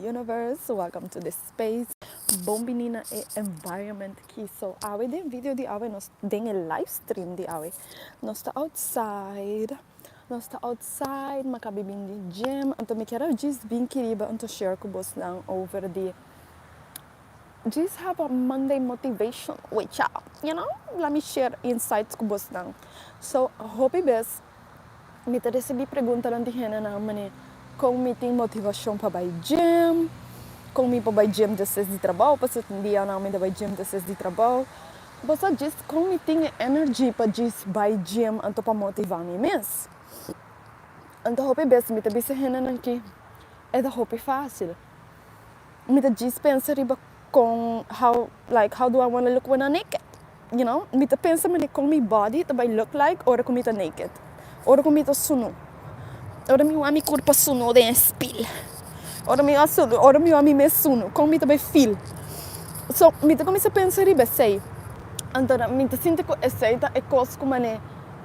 Universe, welcome to this space. Bon bini na e environment aki. So, awe den video di awe nos den e live stream di awe. Nos ta outside. Nos ta outside, m'a caba bin di gym. Anto mi kier just bin keriba anto share cu bosnan over di just have a Monday motivation with ya. Let me share insights cu bosnan. So, hopi bes mi ta recibi preguntanan di hendenan mane con mi tin motivacion pa bay gym, con mi por bay gym despues di trabou, pasobra tin dianan mi ta bay gym despues di trabou. Boso just con mi tin e energy pa just bay gym anto pa motiva mi mes. Anto hopi bes mi ta bisa hendenan ki e ta hopi facil. Mi ta just pensa riba con how, like, how do I wanna look when I'm naked? Mi ta pensa mane con mi body ta bay look like ora cu mi ta naked. Ora cu mi ta sunu. Ora mi wak mi curpa sunu den e spiel. Ora mi wak sunu, ora mi wak mi mes sunu, con mi ta bay feel? So, mi ta cuminsa pensa riba esey. Anto mi ta sinti cu esey ta e cos cu mane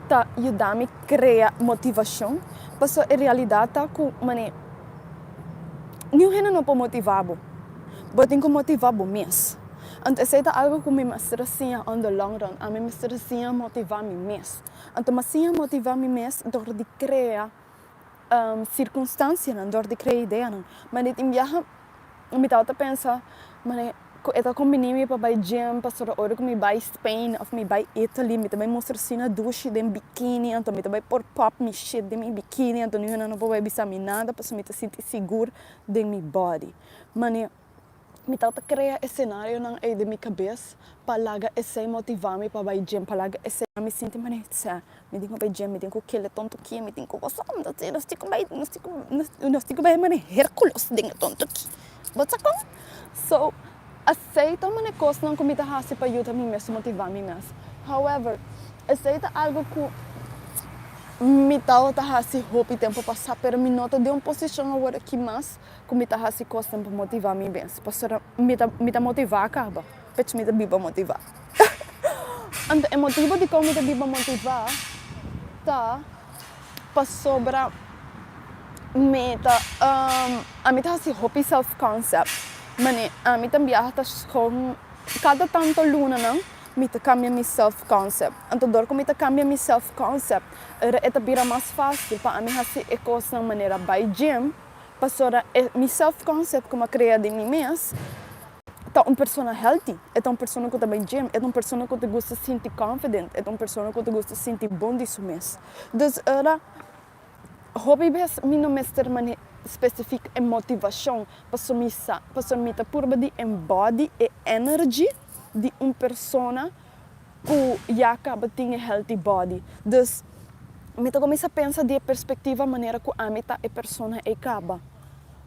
ta yuda mi crea motivacion. Pasobra e realidad ta cu mane niun hende no por motiva bo. Bo tin cu motiva bo mes. Anto esey ta algo cu mi mester a siña on the long run. Ami mester a siña motiva mi mes. Anto mi a siña motiva mi mes door di crea circunstancianan, door di crea ideanan. Ma di tin biaha mi tabata pensa mane cu e ta combini mi pa bay gym pasobra ora cu mi bay Spain of mi bay Italy mi ta bay mustra asina dushi den bikini, anto mi ta bay por pop mi shit den mi bikini, anto niun no por bay bisa mi nada pasobra mi ta sinti sigur den mi body. Mane mi tabata crea e scenarionan ey den mi cabes pa laga esey motiva mi pa bay gym, pa laga esey mi sinti mane sa mi tin cu bay gym, mi tin cu kill e tonto aki, mi tin cu gosa, nos tin cu bay, nos tin cu, nos tin cu bay mane Hercules den e tonto aki, bo sa con? So, esey ta mane cosnan cu mi ta haci pa yuda mi mes, motiva mi mes. However, esey ta algo cu mi tabata haci hopi tempo pasa, pero mi no ta den un posicion awor aki mas cu mi ta haci cosnan pa motiva mi mes, pasobra mi ta mi ta motiva caba, p'e mi ta biba motiva. Anto e motibo dicon mi ta biba motiva ta pasobra mi ta ami ta haci hopi self concept, mane ami ta biaha ta schoon cada tanto lunanan mi ta cambia mi self concept. Anto dor cu mi ta cambia mi self concept ora e ta bira mas facil pa ami haci e cosnan manera bay gym, pasobra e mi self concept cu mi a crea den mi mes ta un persona healthy, e ta un persona cu ta bay gym, e ta un persona cu ta gusta sinti confident, e ta un persona cu ta gusta sinti bon di su mes. Dus ora hopi bes mi no mester mane specific e motivacion pasobra mi sa, pasobra mi ta purba di embody e energy di un persona cu ya caba tin e healthy body. Dus mi ta cuminsa pensa di e perspectiva manera cu ami ta e persona ey caba.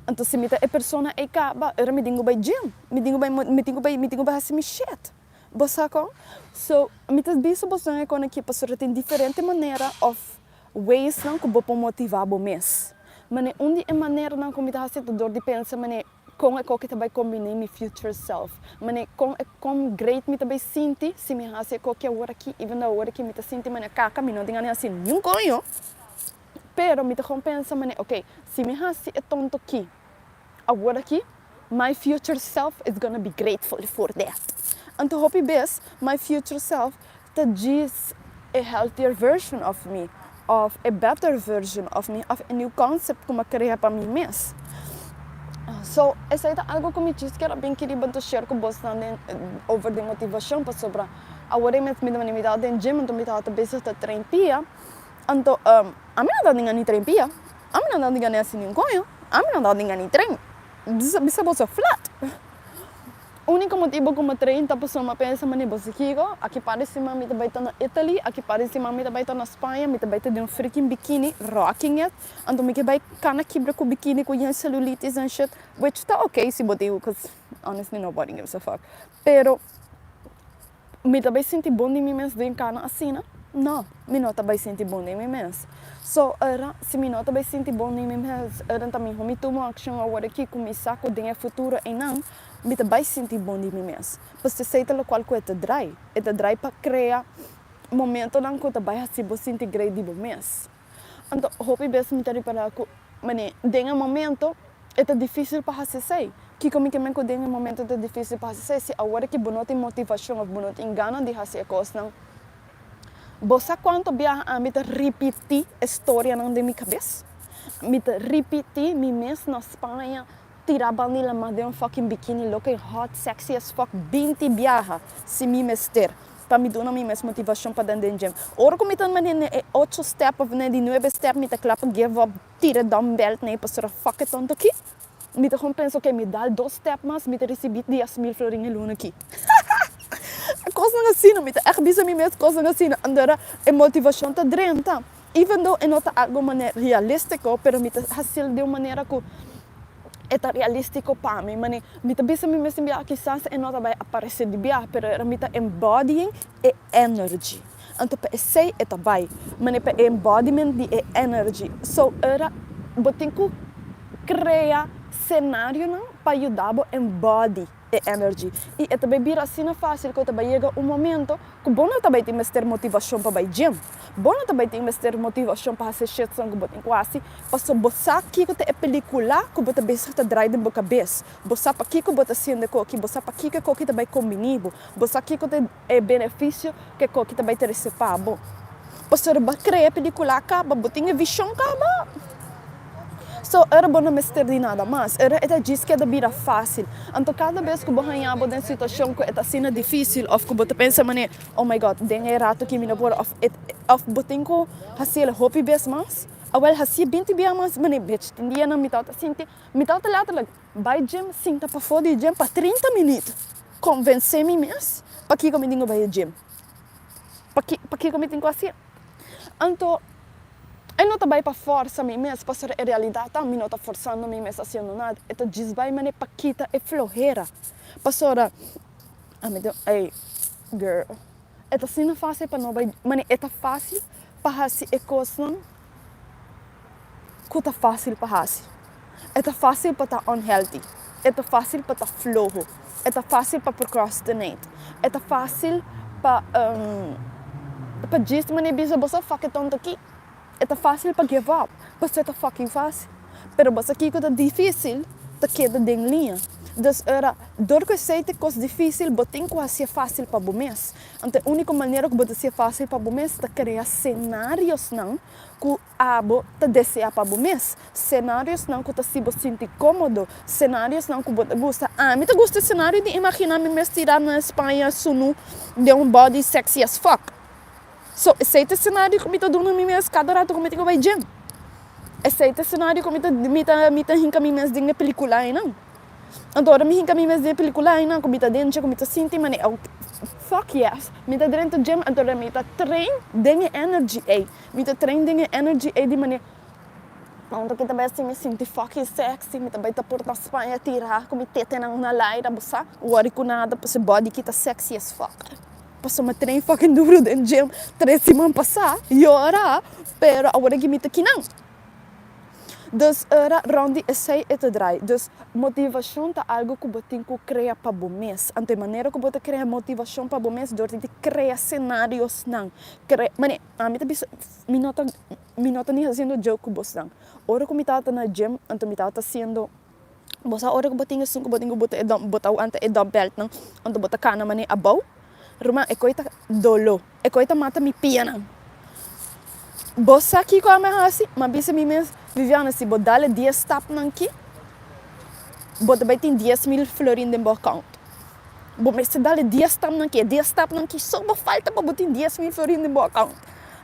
Anto si mi ta e persona ey caba, ora mi tin cu bay gym, mi tin cu bay, mi tin cu bay, mi tin cu bay haci mi shit. Bo sa con? So, mi ta bisa boso e con aki pasobra tin diferente manera of waysnan cu bo por motiva bo mes. Mane un di e maneranan cu mi ta haci ta door di pensa mane con e koki ta bay combini mi future self. Mane con e con great mi ta bay sinti si mi haci e koki awor aki, even though awor aki mi ta sinti mane caca, mi no tin gana di haci niun coño. Pero mi ta gewoon pensa mane, ok, si mi haci e tonto aki awor aki, my future self is gonna be grateful for that. Anto hopi bes my future self ta djis a healthier version of me, of a better version of me, of a new concept cu mi a crea pa mi mes. So, esey ta algo cu mi djis kier a bin kiri banto share cu bosnan den over di motivacion, pasobra awor e mes mi ta mi tabata den gym, anto mi tabata bezig ta train pia. Anto, ami no ta tin ni train pia, ami no ta tin ni haci ni un coño, ami no ta tin ni train. Bisa bisa boso flat. Unico motibo cu mi train ta pasobra mi a pensa mane boso kico, aki par di siman mi ta bay ta na Italy, aki par di siman mi ta bay ta na Spaña, mi ta bay ta den un freaking bikini, rocking it. Anto mi ke bay cana kibra cu bikini cu yen cellulitis and shit, which ta okay si bo tin, cause honestly nobody gives a fuck. Pero mi ta bay sinti bon di mi mes den cana asina? No, mi no ta bay sinti bon di mi mes. So, ora, si mi no ta bay sinti bon di mi mes, ora ta miho mi tuma accion awor aki cu mi sa cu den e futuro eynan mi ta bay sinti bon di mi mes. Pasobra esey ta locual cu e ta draai. E ta draai pa crea momentonan cu ta bay haci bo sinti great di bo mes. Anto, hopi bes mi ta ripara cu, mane, den e momento. E ta difísil pa hasi esei. Kiko mi ke men ku den e momento ta difísil pa hasi esei? Si awor ku bo no tin motivashon òf bo no tin gana di hasi e kosnan, bo sa kuantu biaha ami ta ripití e storianan den mi kabes? Mi ta ripití mi mes na Spaña tirá band'i lamá den un fucking bikini looking hot, sexy as fuck 20 biaha si mi mester pa mi duna mi mes motivashon pa den den gym. Ora ku mi ta manera e ocho step òf di nuebe step, mi ta kla pa give up, tira dumbbell nee, pasobra fuck it, tantu aki. Mi ta gewoon pensa, ok, mi dal dos step mas, mi ta risibí 10.000 florin e luna aki. Kosnan asina, mi ta echt bisa mi mes kosnan asina. Anto e motivashon ta drenta. Even though e no ta algu manera realístiko, pero mi ta hasié di un manera ku e ta realístiko pa mi. Mane, mi ta bisa mi mes bia, kisas e no ta bai aparesé di bia, pero mi ta embodying e energy. Anto pa esei e ta bai. Mane, pa embodiment di e energy. So, ora bo tin ku krea senarionan pa yuda bo embody e energy. I e tambe bira asina fásil ku tambe yega un momento ku bo no tambe tin mester motivashon pa bai gym. Bo no tambe tin mester motivashon pa hasi shit ku bo tin ku hasi. Paso bo sa kiko ta e pelíkula ku bo ta bezig ta draai den bo kabes. Bo sa pakiko bo ta hasiendo kos aki, bo sa pakiko kos aki ta bai kombiní bo. Bo sa kiko ta e benefisio ku kos aki ta bai trese pa bo. Paso bo a krea pelíkula kaba, bo tin e vishon kaba. So, ora bo no mester di nada mas. Ora e ta djis keda bira fásil. Anto kada bes ku bo haña bo den situashon ku e ta asina difísil òf ku bo ta pensa manera, oh my God, den e rato aki mi no por òf bo tin ku hasié hopi bes mas. Awel, hasié 20 bia mas, manera, bitch, tin dianan mi tabata sinti, mi tabata letterlijk bai gym, sinta pafó di gym pa 30 minüt. Konvensé mi mes pakiko mi tin ku bai e gym. Pakiko mi tin ku hasié. Anto, e no ta bai pa forsa mi mes, pasobra e realidat ta, mi no ta forsando mi mes hasiendo nada. E ta djis bai manera pa kita e flohera. Pasobra, ami ta, ey, girl, e ta asina fásil pa no bai, manera e ta fásil pa hasi e kosnan ku ta fásil pa hasi. E ta fásil pa ta unhealthy. E ta fásil pa ta floho. E ta fásil pa procrastinate. E ta fásil pa djis manera bisa bo sa fuck it tantu aki. E ta fásil pa give up. Pasobra e ta fucking fásil. Pero bo sa kiko ta difísil? Ta keda den liña. Dus ora, dor ku esei ta kos difísil, bo tin ku hasié fásil pa bo mes. Anto e úniko manera ku bo ta hasié fásil pa bo mes ta krea senarionan ku abo ta deseá pa bo mes. Senarionan ku ta hasi bo sinti kómodo. Senarionan ku bo ta gusta. Ami ta gusta senario di imaginá mi mes tirá na Spaña sunú den un body sexy as fuck. So, esei ta senario ku mi ta duna mi mes kada rato ku mi tin ku bai gym. Esei ta senario ku mi ta hinka mi mes den e pelíkula einan. Anto ora mi hinka mi mes den e pelíkula einan ku mi ta den dje ku mi ta sinti manera, oh, fuck yes. Mi ta drenta gym, anto ora mi ta train den e energy ei. Mi ta train den e energy ei di manera, anto ki ta bai hasi mi sinti fucking sexy, mi ta bai ta por na Spaña tirá ku mi tetenan na laira, bo sa? Worry ku nada pasobra body ki ta sexy as fuck. Pasobra mi a train fucking duru den gym 3 siman pasá, yora, pero awor aki mi ta kinan. Dus ora rònt di esei e ta draai. Dus motivashon ta algu ku bo tin ku krea pa bo mes. Anto e manera ku bo ta krea motivashon pa bo mes dor di krea senarionan. Krea, manera, ami ta bisa, mi no ta ni hasiendo joke ku bosnan. Ora ku mi tabata na gym, anto mi tabata hasiendo, bo sa ora ku bo tin esun ku bo tin ku bota e bo ta wanta e dumbbellnan, anto bo ta kana manera abou. Ruman, e kos ta doló. E kos ta mata mi pianan. Bo sa kiko ami a hasi? Mi a bisa mi mes, Viviana, si bo dal e 10 stapnan aki, bo ta bai tin 10.000 florin den bo account. Bo mester dal e 10 stapnan aki. E 10 stapnan aki so bo falta pa bo tin 10.000 florin den bo account.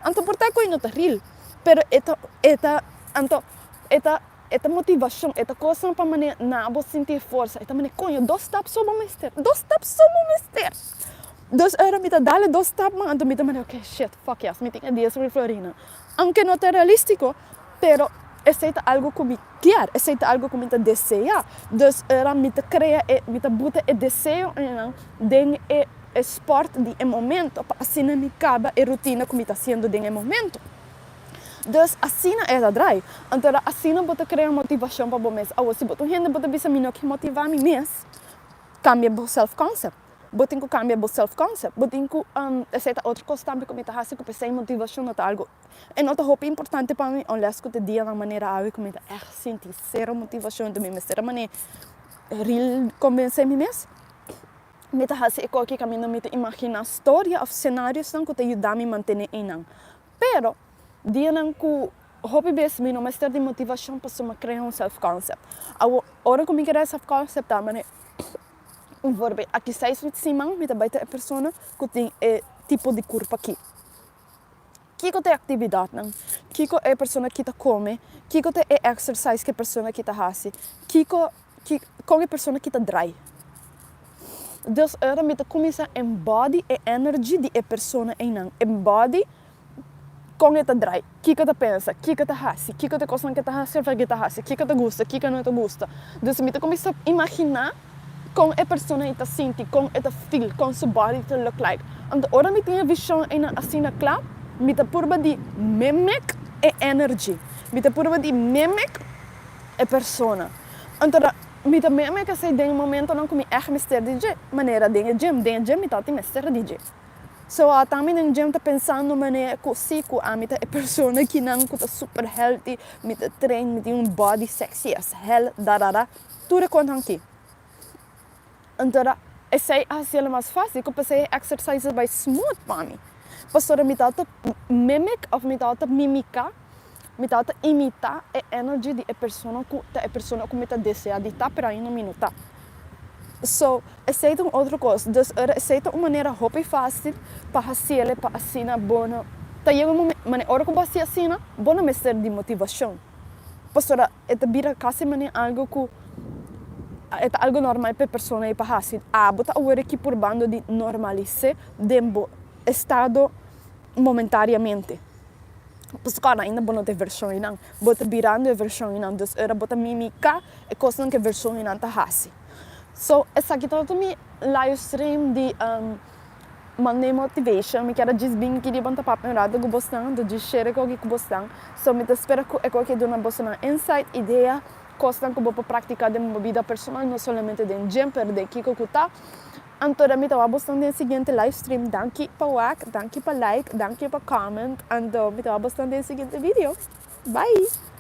Anto por ta e kos no ta real, pero e ta, anto e ta motivashon, e ta kosnan pa manera na bo sinti forsa. E ta manera, koño, dos stap so bo mester. Dos stap so bo mester. Dus ora mi ta dal e dos stapnan, anto mi ta manera, ok, shit, fuck yes, mi tin e 10.000 florinnan. Aunke no ta realístiko, pero esei ta algu ku mi kier, esei ta algu ku mi ta deseá. Dus ora mi ta krea e, mi ta buta e deseo einan den e sport di e momento, pa asina mi kaba e rutina ku mi ta hasiendo den e momento. Dus asina e ta draai. Anto asina bo ta krea motivashon pa bo mes. Awor, si bo ta un hende bo ta bisa mi no ke motivá mi mes, kambia bo self-concept. Bo tin ku kambia bo self concept. Bo tin ku, esei ta otro kos tambe ku mi ta hasi ku p'esei motivashon no ta algu, e no ta hopi importante pa mi unless ku ta dianan manera awe ku mi ta ègt sinti sero motivashon, enton mi mester a manera real konbensé mi mes. Mi ta hasi e koki kaminda mi ta imaginá storia òf senariosnan ku ta yuda mi mantené einan. Pero, dianan ku hopi bes mi no mester di motivashon pasobra mi a krea un self concept. Awor, ora ku mi krea self concept ta manera un voorbeeld, aki seis siman mi ta bai ta e persona ku tin e tipo di kurpa aki. Kiko ta e aktividatnan? Kiko e persona aki ta kome? Kiko ta e exercise ku e persona aki ta hasi? Kiko Kon e persona ki ta drai. Dus ora mi ta kuminsá embody e energy di e persona einan. Embody kon e ta drai, kiko e ta pensa, kiko e ta hasi, kiko ta e kosnan ku e ta hasi òf e ta hasi, kiko ta gusta, kiko no ta gusta. Dus mi ta kuminsá imaginá kon e persona ei ta sinti, kon e ta feel, kon su body ta look like. Anto ora mi tin e vishon einan asina kla, mi ta purba di mimic e energy. Mi ta purba di mimic e persona. Anto mi ta meme kesey den momentonan ku mi ègt mester di dje, manera den e gym. Den e gym mi tabata mester di dje. So ata mi den gym ta pensando manera ku si ku ami ta e persona kinan ku ta super healthy, mi ta train, mi tin un body sexy as hell, darara, tur e kontan ki. Anto esei a hasiel mas fácil ku p'esei e exercise a bai smooth pa mi. Pasobra mi tabata mimic òf mi tabata mimiká, mi tabata imitá e energy di e persona ku ta e persona ku mi ta deseá di ta pero ainda mi no ta. So, esei ta un otro kos. Dus ora esei ta un manera hopi fácil pa hasiel pa asina bo no ta yega un momento, manera ora ku bo hasi asina bo no mester di motivashon. Pasobra e ta bira kasi manera algu ku e ta algu normal pa e persona ei pa hasi. Abo ta awor aki purbando di normalis'é den bo estado momentariamente. Pasobra ainda bo no ta e vershon einan. Bo ta birando e vershon einan. Dus ora bo ta mimiká e kosnan ku e vershon einan ta hasi. So esaki tabata mi live stream di Monday Motivation. Mi kier a djis bin aki riba ta papia un rato ku bosnan, ta djis share koki ku bosnan. So mi ta spera ku e koki a duna bosonan insight, idea, kosnan ku bo por praktiká den bo bida personal, no solamente den gym, pero den kiko ku ta. Anto mi ta wak bosnan den siguiente live stream. Danki pa wak, danki pa like, danki pa comment. Anto mi ta wak bosnan den siguiente video. Bye!